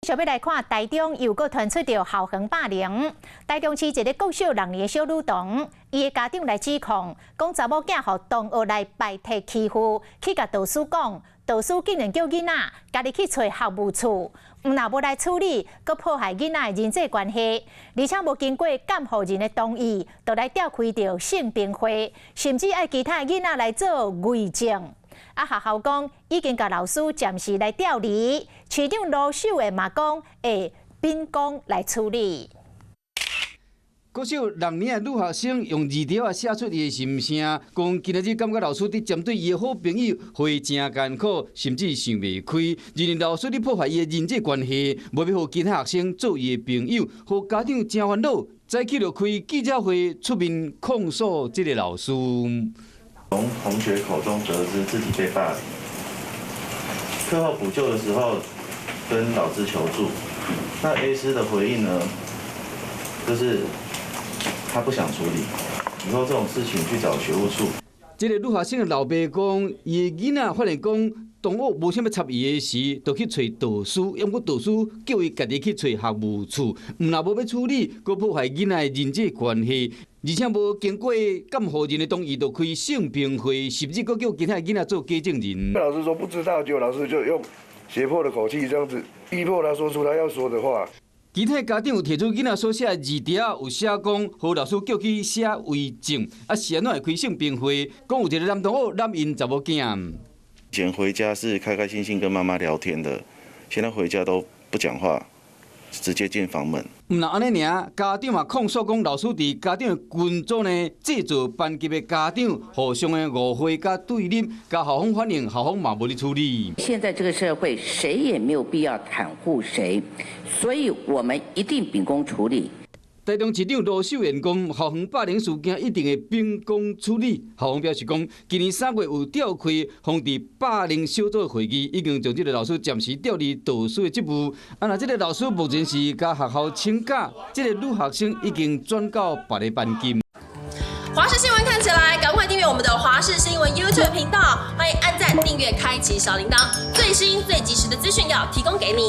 續欲來看台中又閣傳出著校園霸凌。台中市一个國小六年的小女童，伊的家長來指控，講查某囝予同學來排擠欺負，去共導師講，導師竟然叫囡仔家己去揣學務處，毋但無來處理，閣破壞囡仔的人際關係，而且無經過監護人的同意，就來召開著性平會，甚至愛其他囡仔來做偽證。啊，學校講已經共老師暫時來調離，市長盧秀燕嘛講會秉公來處理。國小六年的女學生用字條仔寫出伊的心聲，講今仔日感覺老師佇針對伊的好朋友會誠艱苦，甚至想袂開，認為老師佇破壞伊的人際關係，無欲予其他學生做伊的朋友，予家長誠煩惱，早起就開記者會出面控訴這个老師。從同學口中得知自己被霸凌，課後補救的時候跟老師求助，那 A 師的回應呢，就是他不想處理，以後這種事情去找學務處。這个女學生的老爸講，伊的囡仔發現講同學無啥物插伊的時，就去揣導師，毋過導師叫伊家己去揣學務處，毋但無欲處理，閣破壞囡仔的人際關係，而且無經過監護人的同意，就開性平會，甚至閣叫其他囡仔做假證人。老師說不知道，就老師就用脅迫的口氣，這樣子逼迫他說出他要說的話。其他家長有提出囡仔所寫的字條，有寫講，予老師叫去寫偽證，啊是按怎會開性平會？講有一个男同學攬𪜶查某囝。以前回家是開開心心跟媽媽聊天的，現在回家都不講話，直接進房門。毋但按呢爾，家長嘛控訴講，老師佇家長的群組呢，製造班級的家長互相的誤會佮對立，共校方反映，校方嘛無咧處理。現在這個社會，誰也沒有必要袒護誰，所以我們一定秉公處理。台中市長盧秀燕講，校園霸凌事件一定會秉公處理。校方表示講，今年3月有召開防治霸凌小組的會議，已經將這个老師暫時調離導師的職務。啊，若這个老師目前是共學校請假，這个女學生已經轉到別个班級。華視新聞看起來，趕快訂閱我們的華視新聞 YouTube 頻道，歡迎按讚、訂閱、開啟小鈴鐺，最新最及時的資訊要提供給你。